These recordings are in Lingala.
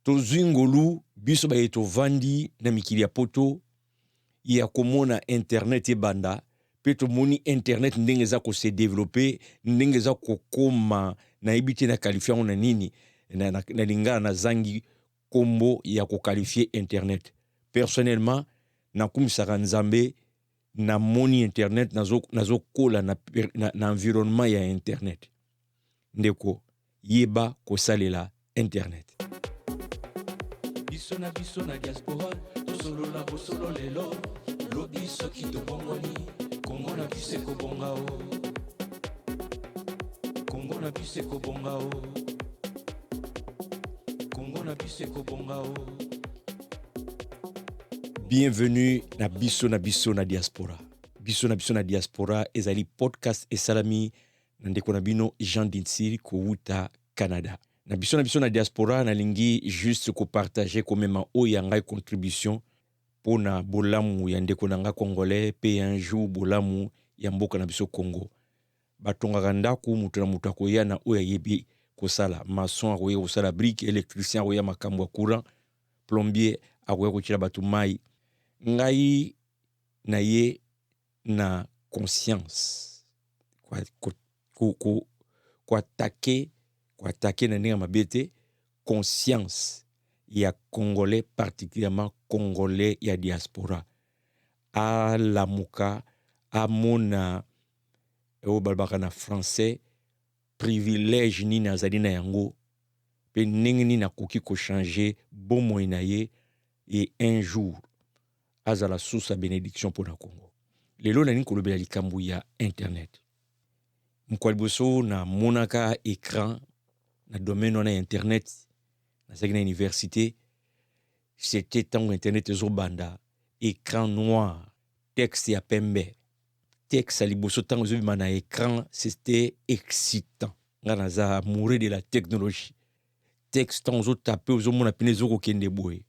Tozwi ngolu biso baye tovandi na mikili ya poto ya komona internet ebanda, mpe tomoni internet ndenge eza kose développer, ndenge eza kokoma. Nayebi te na qualifier yango na nini na lingala. Nazangi nkombo ya koqualifier internet. Personnellement, nakumisaka Nzambe, namoni internet, nazokola na environnement ya internet. Ndeko, yeba kosalela internet. Biso na biso na diaspora, tosolola bosolo lelo, lobi soki tobongwani, Kongo na biso ekobonga o, Kongo na biso ekobonga o, Kongo na biso ekobonga o. Bienvenue na Biso na biso na diaspora. Biso na biso na diaspora ezali podcast esalami na ndeko na bino Jean Dinsiri kowuta Canada. Na Biso na biso na diaspora, nalingi juste kopartager, komema oyo ya ngai contribution mpona bolamu ya ndeko na ngai congolais, mpe un jour bolamu ya mboka na biso Congo. Batongaka ndako, moto na moto akoya na oyo ayebi kosala. Maçon akoya kosala brique, électricien akoya makambo ya courant, plombier akoya kotiela bato mai. Ngai na ye na conscience koattaquer na ndenge ya mabe te conscience ya congolais, particulièrement congolais ya diaspora, alamuka, amona oyo balobaka na français privilège nini azali na yango, mpe ndenge nini akoki kochanger bomoi na ye, et un jour azala source ya bénédiction mpona Congo. Lelo nalingi kolobela likambo ya internet. Mokolo liboso namonaka écran na domaine wana ya internet, nazalaki na université. C'était ntango internet ezobanda, écran noir, texte ya pembe. Texte ya liboso ntango ezobima na écran, c'était excitant. Nga naza amoureux de la technologie. Texte ntango ozotaper, ozomona pene ezokokende boye.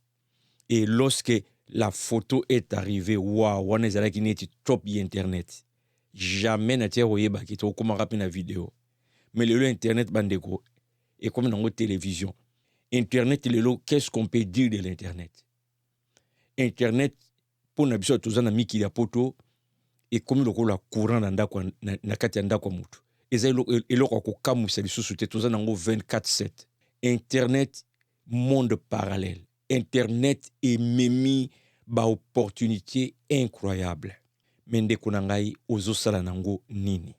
Et lorsque la photo est arrivée, wow, wana ezalaki neti top ya internet. Jamais natia koyebaki tokomaka mpe na video. Mais lelo internet, bandeko, ekomi nango télévision. Internet lelo, qu'est-ce qu'on peut dire de l'internet? Internet mpo na biso toza na mikili ya poto ekomi lokola courant na ndako, na kati ya ndako ya motu. Eza eloko ya kokamwisa lisusu te, toza nango 24/7. Internet, monde parallèle. Internet ememi baopportunité incroyable. Mais ndeko na ngai, ozosala nango nini?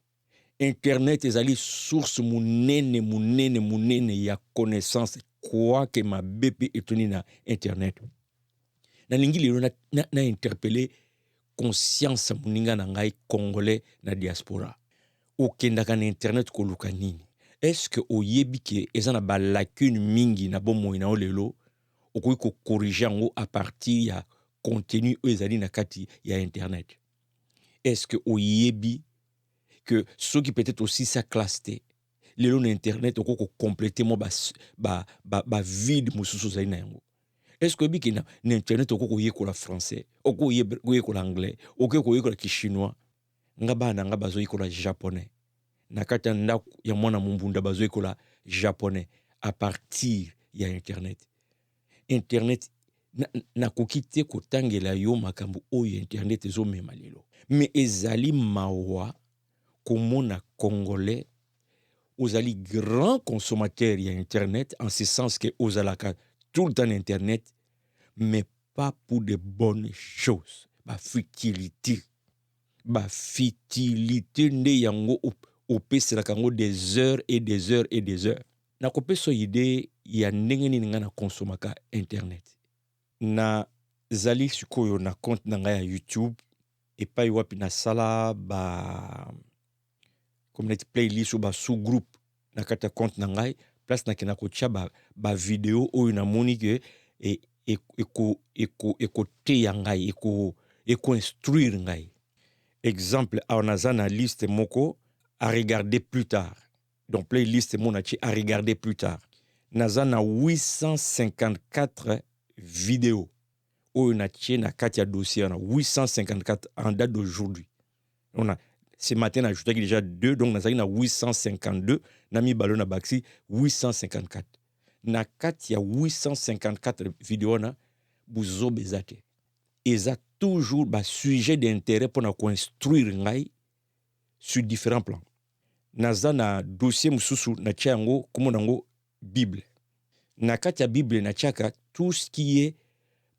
Internet ezali source monene, monene, monene ya connaissance, quoique mabe mpe etoni na internet. Nalingi lelo na interpeller conscience moninga na ngai congolais na diaspora. Okendaka na internet koluka nini? Est-ce que oyebi ke eza na balacune mingi na bomoi na yo lelo, okoki kocorriger yango à partir ya contenu oyo ezali na kati ya internet? Est-ce que oyebi que soki peut-être osisa classe te, lelo na internet okoki kocompléter mwa bavide ba mosusu ozali na yango? Est ce que oyebi ke na internet okoki koyekola français, okoki koyekola anglais, okoki koyekola kichinois? Nga bana na nga bazoyekola japonais na kati ya ndako ya mwana mombunda, bazoyekola japonais à partir ya internet. Internet, nakoki te kotangela yo makambo oyo internet ezomema lelo. Mais ezali mawa komona congolais ozali grand consommateur ya internet, en ce sens que ozalaka tout le temps na internet, mais pas pour de bonnes choses. Bafutilité, bafutilité nde yango opeselaka yango des heures et des heures et des heures. Nakopesa idée ya ndenge nini ngai nakonsomaka internet. Nazali sikoyo na compte na ngai ya YouTube, epai wapi nasala ba comme neti playlist oyo ba sous groupe na kati ya compte na ngai, place nakenda kotia bavideo ba oyo namoni ke ekoteya ngai, ekoinstruire ngai. Exemple, awa naza na liste moko à regarder plus tard, donc playlist moko natie à regarder plus tard. Naza na 854 vidéo oyo natie na kati ya dossier wana, 854 en date d'aujourd'hui. On a ce matin najoutaki déjà 2, donc nazalaki na 852, na mibale na bakisi 854. Na kati ya 854 video wana, buzoba eza te. Eza toujours basujet d'intérêt mpona koinstruire ngai sur différents plans. Naza na dossier mosusu, natia yango, komona yango Bible. Na kati ya Bible, natiaka tout ce qui est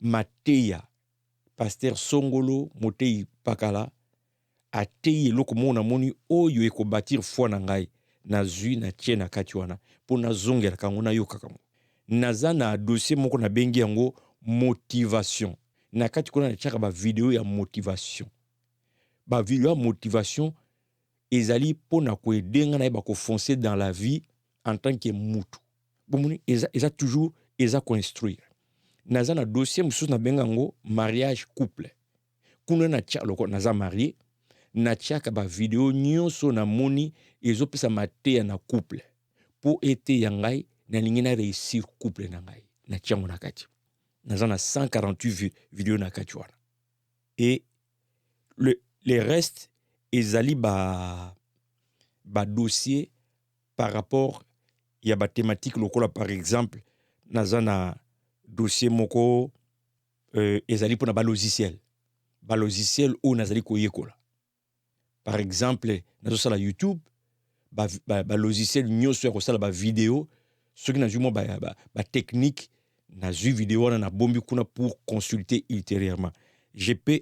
mateya pasteur songolo, motei pakala ateyi. Eloko moko namoni oyo ekobâtir foi na ngai, nazwi, natie na kati wana mpo nazongelaka yango, nayokaka yango. Naza na dossier moko, nabengi yango motivation. Na kati kuna, natiaka bavideo ya motivation. Bavideo ya motivation ezali mpona koaider nga nayeba kofoncer dans la vie en tant que mutu. Bomoni, eza toujours eza koinstruire. Naza na dossier mosusu, nabenga yango mariage, couple. Kuna natia, lokola naza marié, natiaka bavideo nyonso namoni ezopesa mateya na couple, mpo eteya ngai nalingi na réussir couple na ngai. Natia yango na kati. Naza na 148 video na kati wana. Et le reste ezali badossier ba par rapport ya bathématique, lokola par exemple naza na dossier moko ezali mpona balogiciel, balogiciel oyo nazali koyekola. Par exemple, nazosala YouTube, balogiciel ba, ba nyonso ya kosala bavideo. Soki nazwi mwa batechnique, ba nazwi video wana, nabombi kuna pour consulter ultérieurement. Je peux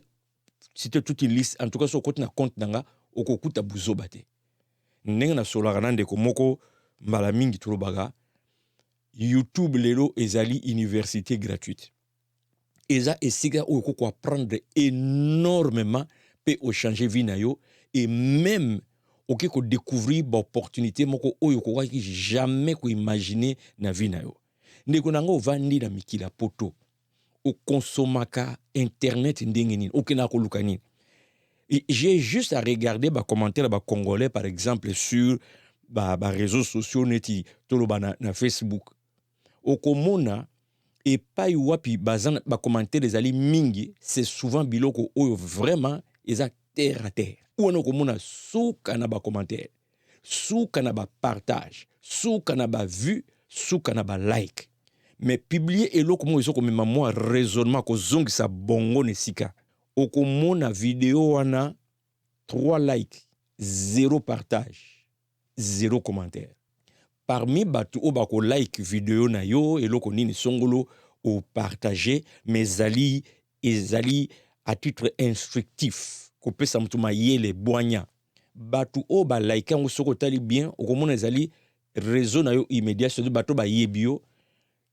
citer toute une liste. En tout cas, soki okoti na compte na nga, okokuta buzoba te. Ndenge nasolaka na ndeko moko mbala mingi, tolobaka YouTube lelo ezali université gratuite. Eza esika oyo okoki koapprendre énormément mpe ochange vie na yo, et même okoki kodécouvrir baopportunité moko oyo okokaki jamais koimaginer na vie na yo. Ndeko na nga, ovandi na mikili ya Poto, okonsomaka internet ndenge nini? Okendaka koluka nini? J'ai juste à regarder bacommentaire ya bacongolais, par exemple sur baréseaux sociaux, neti toloba na Facebook. Okomona epai wapi baza bacommentaire ezali mingi, c'est souvent biloko oyo vraiment eza terre à terre. Wana okomona suka na bacommentaire, suka na bapartage, suka na bavue, suka na balike. Mais publier eloko moko eza komema mwa raisonnement, kozongisa bongo na esika, okomona video wana 3 like, 0 partage, 0 commentaire. Parmi bato oyo bakolike video na yo, eloko nini songolo opartage, mais ezali à titre instructif, kopesa moto mayele, bwanya. Bato oyo balike yango, soki otali bien, okomona ezali réseau na yo immédiat, surtout bato bayebi yo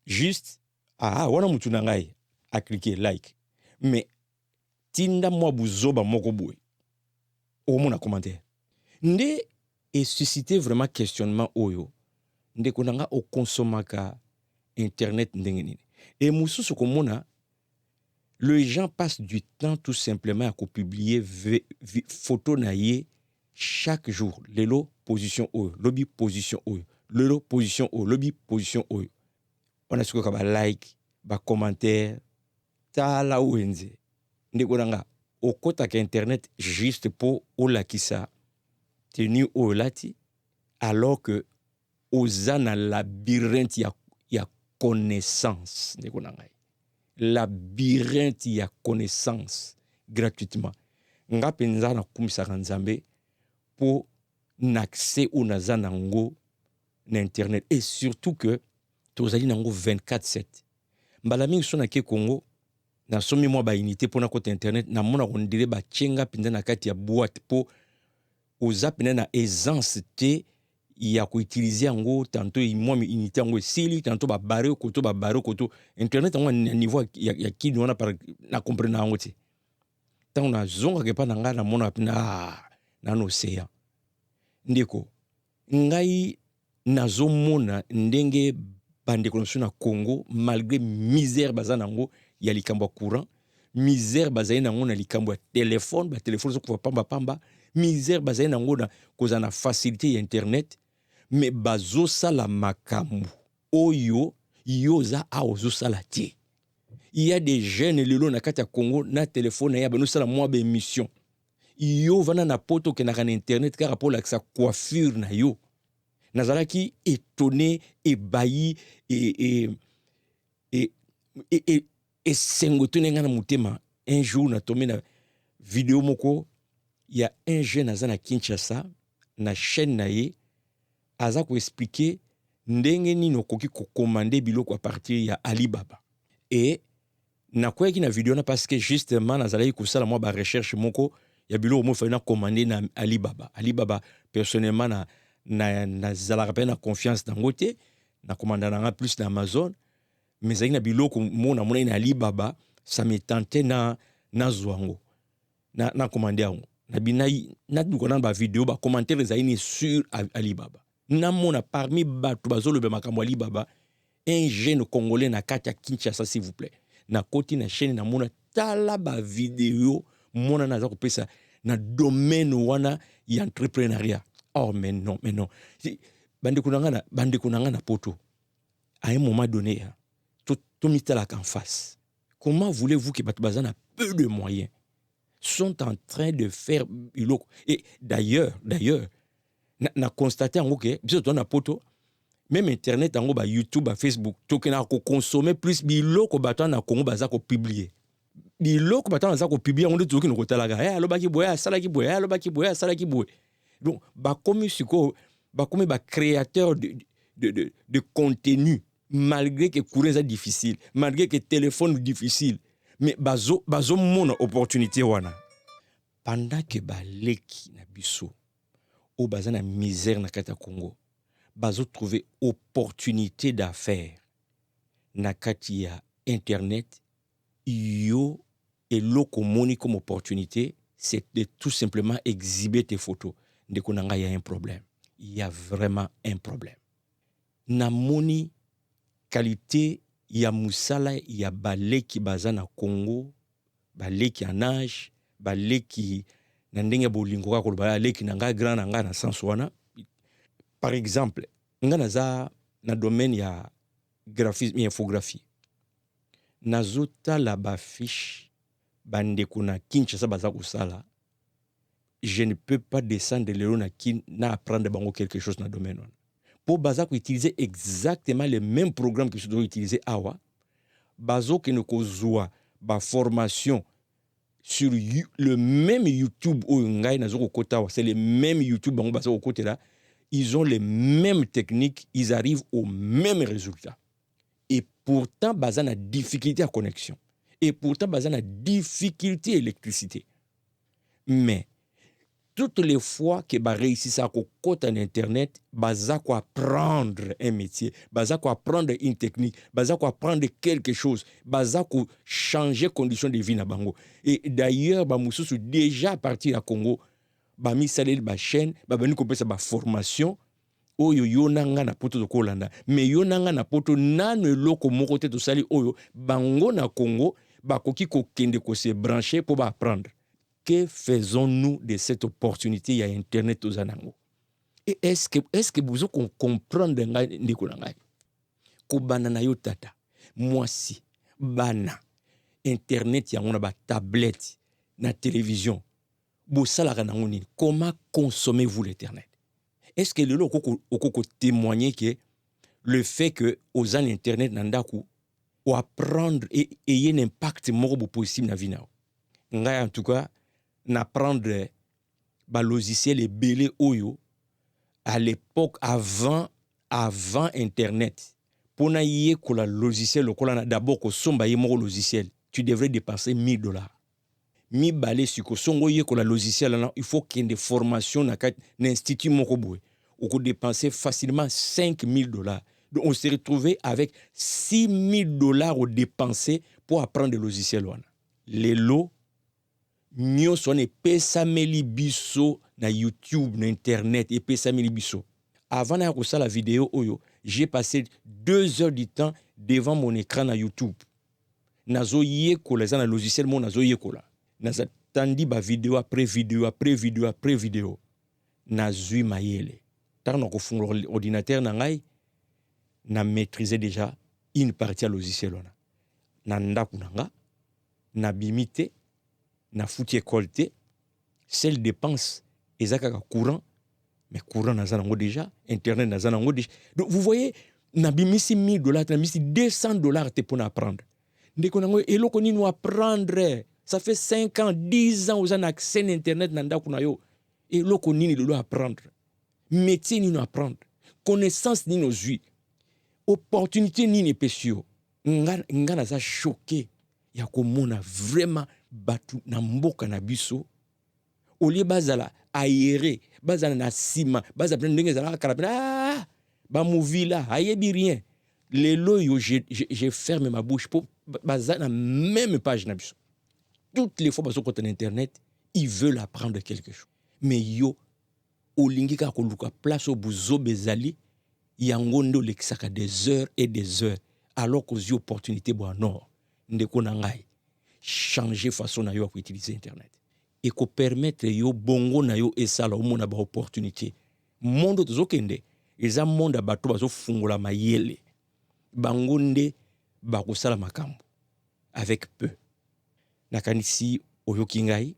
juste. Ah, wana motu na ngai acliquer like. Mais tinda mwa buzoba moko boye, okomona commentaire nde esuscite vraiment questionnement oyo: ndeko na nga, okonsomaka internet ndenge nini? E mosusu komona, les gens passent du temps tout simplement ya kopublier photo na ye chaque jour. Lelo position oyo, lobi position oyo, lelo position oyo, lobi position oyo. Wana sikoyo ka balike, bacommentaire. Tala wenze, ndeko na nga, okɔtaka internet juste mpo olakisa tenue oyo olati, alors que oza na labyrinthe ya connaissance. Ndeko na ngai, labyrinthe ya connaissance gratuitement. Nga mpenza nakumisaka Nzambe mpo na accès oyo naza nango na internet, et surtout que tozali nango 24/7. Mbala mingi so nake Congo, nasomi mwa baunité mpona kota internet, namona on dirait batie nga mpenza na kati ya boîte, mpo oza mpenza na aisance te ya koutiliser yango. Tantôt mwa unité yango esili, tantôt babare koto, babare koto internet yango na niveau ya kini wana, na comprendre yango te. Ntango nazongaka epa na ngai, namonaka mpenza, ah, nano océan. Ndeko ngai, nazomona ndenge bandeko na biso na Congo, malgré misère baza nango ya likambo ya courant, misère bazali nango na likambo ya telefone, batelefone ezokufa pambapamba, misère bazali nango na kozala na facilité ya internet, mais bazosala makambo oyo yo oza awa ozosala te. Il y a des jeunes lelo na kati ya Congo, na telefone na ye banosala mwa baémission. Yo vanda na Poto, okendaka na internet kaka mpo olakisa coiffure na yo. Nazalaki étonné, ébahi et esengo etoni ngai na motema. Un jour natombe na video moko ya un jeune aza na Kinshasa, na chaîne na ye aza koexpliquer ndenge nini okoki kocommander biloko à partir ya Alibaba. E nakweyaki na video na parce que justement nazalaki kosala mwa barecherche moko ya biloko moko efali nacommander na Alibaba. Alibaba, personnellement, nazalaka mpe na confiance nango te. Nacommanda nanga plus na Amazon, mais ezalaki na biloko moko namonaki na Alibaba, ça me tentait na nazwa yango, nacommander yango. Nabi naduka nano bavideo, bacommentaire ezali ni sur Alibaba. Namona parmi bato bazoloba makambo Alibaba, un jeune Congolais na kati ya Kinshasa. S'il vous plaît, nakoti na chaîne, namona, tala bavideo monana aza kopesa na domaine wana ya entrepreneuriat. Oh, mais non, mais non, bandeko na nga, bandeko na nga na poto, à un moment donné tomitalaka en face. Comment voulez-vous que bato baza na peu de moyens sont en train de faire biloko? Et d'ailleurs na constaté yango ke biso toza na poto, même internet yango, baYouTube, baFacebook, tokendaka koconsommer plus biloko bato wana na Congo baza kopublier. Biloko bato wana baza kopublier yango nde tozokende kotalaka. E alobaki boye, asalaki boye, alobaki boye, asalaki boye. Donc bakomi sikoyo, bakomi bacréateur de contenu, malgré que courant eza difficile, malgré que téléphone difficile, mais bazomona bazo opportunité wana. Pendant que baleki na biso oyo baza na misère na kati ya Congo bazotrouver opportunité d'affaires na kati ya internet, yo eloko omoni comme opportunité, c'est de tout simplement exhiber tes photos. Ndeko na ngai, ya un problème, il y a vraiment un problème. Namoni qualité ya mosala ya baleki baza na Congo, baleki en âge, baleki na ndenge ya bolingo, kaka koloba aleki na ngai, grand na ngai na sens wana. Par exemple, ngai naza na domaine ya graphisme, infographie. Nazotala bafiche bandeko na Kinshasa baza kosala. Je ne peux pas descendre lelo na Kin na apprendre bango quelque chose na domaine wana, mpo baza koutiliser exactement le même programme que biso tozoutiliser awa. Bazokende kozwa baformation sur le même YouTube oyo ngai nazo kokota awa. C'est le même YouTube bango baza kokotela. Ils ont les mêmes techniques, ils arrivent au même résultat, et pourtant baza na difficulté ya connexion, et pourtant baza na difficulté électricité. Mais toutes les fois que baréussissaka kokɔta na internet, baza koapprendre un métier, baza koapprendre une technique, baza koapprendre quelque chose, baza kochanger condition de vie na bango. Et d'ailleurs, bamosusu déjà à partir ya Congo bamisaleli bachaîne, babandi kopesa baformation oyo yo na nga na poto tokolanda. Mais yo na nga na poto, nano eloko moko te tosali oyo bango na Congo bakoki kokende kose brancher mpo baapprendre. Que faisons-nous de cette opportunité ya internet toza nango? Et est-ce que bozo comprendre ngai, ndeko na ngai? Kobanda na yo tata, mwasi, bana, internet yango na batablette, na télévision, bosalaka nango nini? Comment consommez-vous l'internet? Est-ce que lelo okoki kotémoigner ke le fait que oza na internet na ndako, oapprendre, eye na impact moko bo possible na vie na yo? Ngai en tout cas, naapprendre balogiciel ebele oyo à l'époque, avant internet, mpona yekola logiciel lokola na, d'abord kosomba ye moko logiciel, tu devrais dépenser 1000 $. Mibale, siko songo oyekola logiciel wana, il faut kende formation na kati na institut moko boye, okodépenser facilement 5000 $. Donc on s'est retrouvé avec 6000 $ odépenser pour apprendre le logiciel wana. Lelo nyonso wana epesameli biso na YouTube, na internet epesameli biso. Avant naya kosala video oyo, j'ai passé 2 heures du temps devant mon écran na YouTube, nazoyekola. Eza na logiciel moko nazoyekola, nazatandi bavideo après vidéo après vidéo après vidéo. Nazwi mayele. Ntango na kofungola ordinateur na ngai, na maîtrise déjà une partie ya logiciel wana. Na ndako na nga, nabimi te, nafuti école te. Seule dépense eza kaka courant. Mais courant naza nango déjà, internet naza nango déjà. Donc vous voyez, nabimisi 1000 $ te, nabimisi 200 $ te mpo na apprendre. Ndeko nango, eloko nini apprendre? Ça fait 5 ans, 10 ans oza na accès na internet na ndako na yo. Eloko nini lelo apprendre? Métier nini apprendre? Connaissance nini ozwi? Opportunité nini epesi yo? Nga, nga naza choqué ya komona vraiment bato na mboka na biso, au lieu bazala aéré, bazala na nsima, bazala pena ndenge ezalaka kala pena, ah, bamovila ayebi rien. Lelo oyo je ferme ma bouche mpo baza na même page na biso. Toutes les fois bazokota na internet, ils veulent apprendre quelque chose. Mais yo olingi kaka koluka place oyo buzoba ezali, yango nde olekisaka des heures et des heures, alors kozwi opportunité bwa nord. Ndeko na ngai, changer façon na yo ya koutiliser internet. Ekopermettre yo, bongo na yo esala, omona baopportunité. Monde tozokende eza monde ya bato bazofungola mayele. Bango nde bakosala makambo avec peu. Nakanisi oyoki ngai.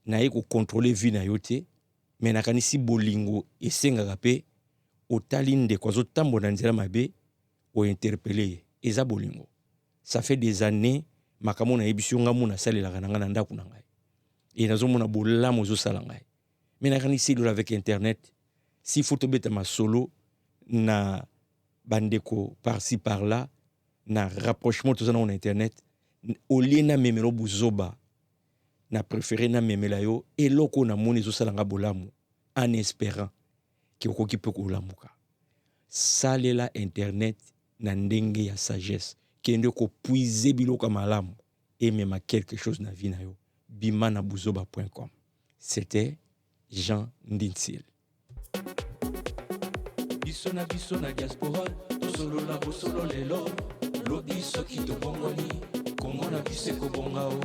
Naye kocontrôler vie na yo te, mais nakanisi bolingo esengaka mpe otali ndeko azotambola na nzela mabe, ointerpeller ye. Eza bolingo. Ça fait des années makambo nayebisi yo, nga mo nasalelaka na ngai na ndako na ngai e nazomona bolamu ezosala ngai. Mais nakanisi lelo avec internet, s'il faut tobeta masolo na bandeko par-ci par-là, na rapprochement toza nango na internet, au lieu namemela buzoba, na préféré namemela yo eloko oyo namoni ezosala nga bolamu, en espérant ke okoki mpe kolamuka. Salela internet na ndenge ya sagesse. Kende kopuiser biloko ya malamu, emema quelque chose na vie na yo. Bima na buzoba.com. C'était Jean Ndinsil. Biso na biso na diaspora, tosolola bosolo lelo, lobi soki tobongoli, Kongo na biso ekobonga o,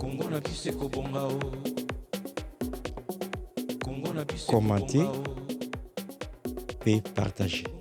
Kongo na biso ekobonga o, Kongo na biso Commentez ekobonga o. Mpe partager.